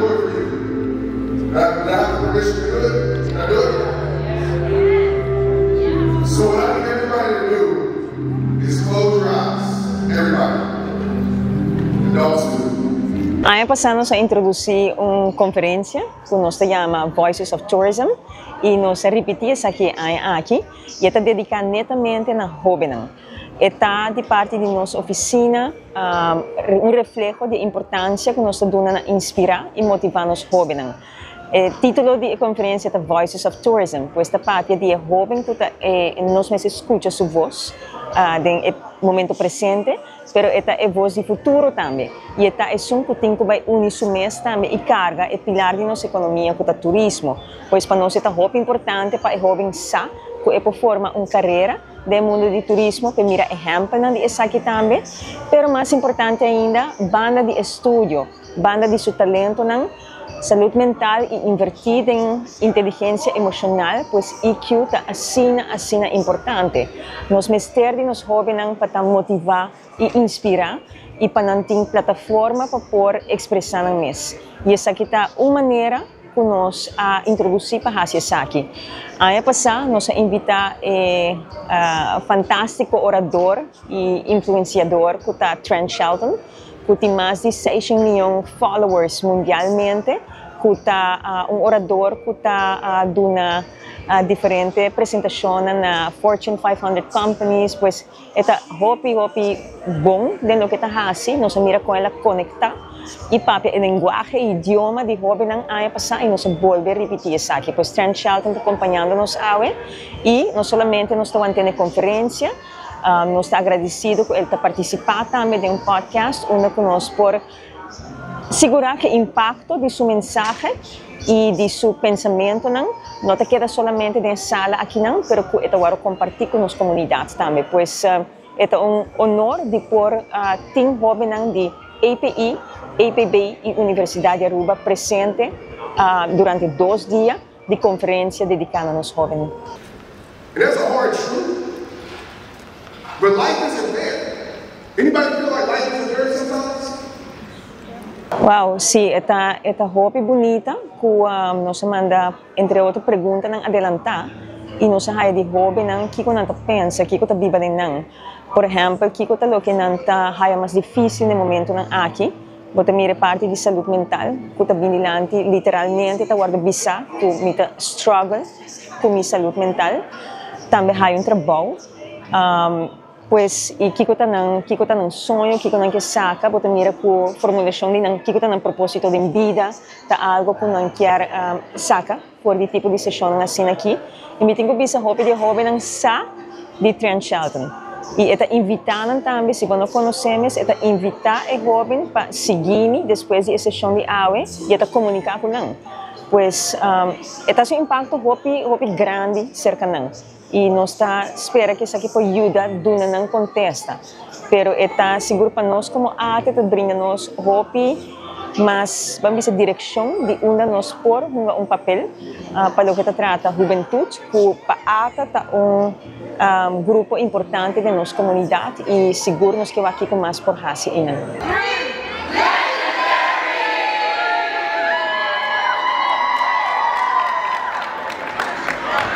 do it for you. Can I, can I have the permission to do it? Can I do it? So what I need everybody to do is close your eyes. Everybody. Adults too. Aña pasa nos a introduci un conferencia cu nos ta yama Voices of Tourism y nos a ripiti esaki aña aki y e ta dedica netamente na hobennan. E ta di parti di nos oficina un refleho di e importancia cu nos ta duna na inspira y motiva nos hobennan. E titulo di e conferencia ta Voices of Tourism, pues ta papia di e hoben cu ta nos mester scucha su voz den e momento presente, pero e ta e voz di futuro tambe y e ta esun cu tin cu bay uni su mes tambe y carga e pilar di nos economia cu ta turismo. Pues pa nos e ta hopi importante pa e hoben sa cu e por forma un carera den e mundo di turismo, p'e mira ehempelnan di esaki tambe, pero mas importante ainda, banda di estudio, banda di su talentonan, salud mental y inverti den inteligencia emocional, pues EQ ta asina, asina importante. Nos mester di nos hobennan pa ta motiva y inspira y pa nan tin plataforma pa por expresa nan mes. Y esaki ta un manera cu nos a introduci pa haci esaki. Aña pasa nos a invita e fantastico orador y influenciador cu ta Trent Shelton, cu tin mas di seishen miyon followers mundialmente, cu ta un orador cu ta duna diferente presentacionnan na Fortune 500 companies, pues e ta hopi hopi bon den loke ta haci. Nos a mira con el a conecta y papia e lenguahe y idioma di hobennan aña pasa y nos a bolbe ripiti esaki. Pues Trent Shelton ta acompañando nos awe y no solamente nos ta wantene conferencia, Nos ta agradecido cu el ta participa tambe den un podcast unda cu nos por sigura cu e impacto di su mensahe y di su pensamentonan no ta keda solamente den e sala akinan, pero cu e ta worde comparti cu nos comunidad tambe. Pues e ta un honor di por tin hobennan di API, APB y Universidad di Aruba presente durante dos dia di conferencia dedica na nos hobennan. And that's a hard truth. But life isn't fair. Anybody feel like life isn't fair sometimes? Wow, si, e ta e ta hopi bunita ku nos a manda entre otro preguntanan adelantá i nos a haya di hóbennan kiko nan ta pensa, kiko ta biba den nan. Por ehèmpel, kiko ta loke nan ta haya mas difísil den momentunan aki. Bo ta mira e parti di salud mental ku ta bin dilanti, literalmente ta wòrdu bisá ku mi ta struggle ku mi salud mental. Tambe haya un trabou, pues i kiko ta nan kiko ta nan soño, kiko nan ke saka, bo ta mira ku formulashon di nan kiko ta nan propósito den bida ta algo ku nan kier saka for di tipo di seshonnan asina aki. I mi tin ku bisa hopi di e hóbennan sa di Trent Shelton. I e ta invitá nan tambe, si bo no konosé mes, e ta invitá e hóben pa sigui mi despues di e seshon di awe i e ta komuniká ku nan. Pues, e ta hasi un impakto hopi, hopi grandi serka nan. I nos ta spera ku esaki por yuda duna nan kontesta. Pero e ta sigur pa nos komo arte ta brinda nos hopi mas, ban bisa, direkshon di unda nos por hunga un papel pa loke ta trata hubentut, ku pa ata ta un grupo importante den nos komunidat i sigur nos ke wak kiko mas por hasi einan.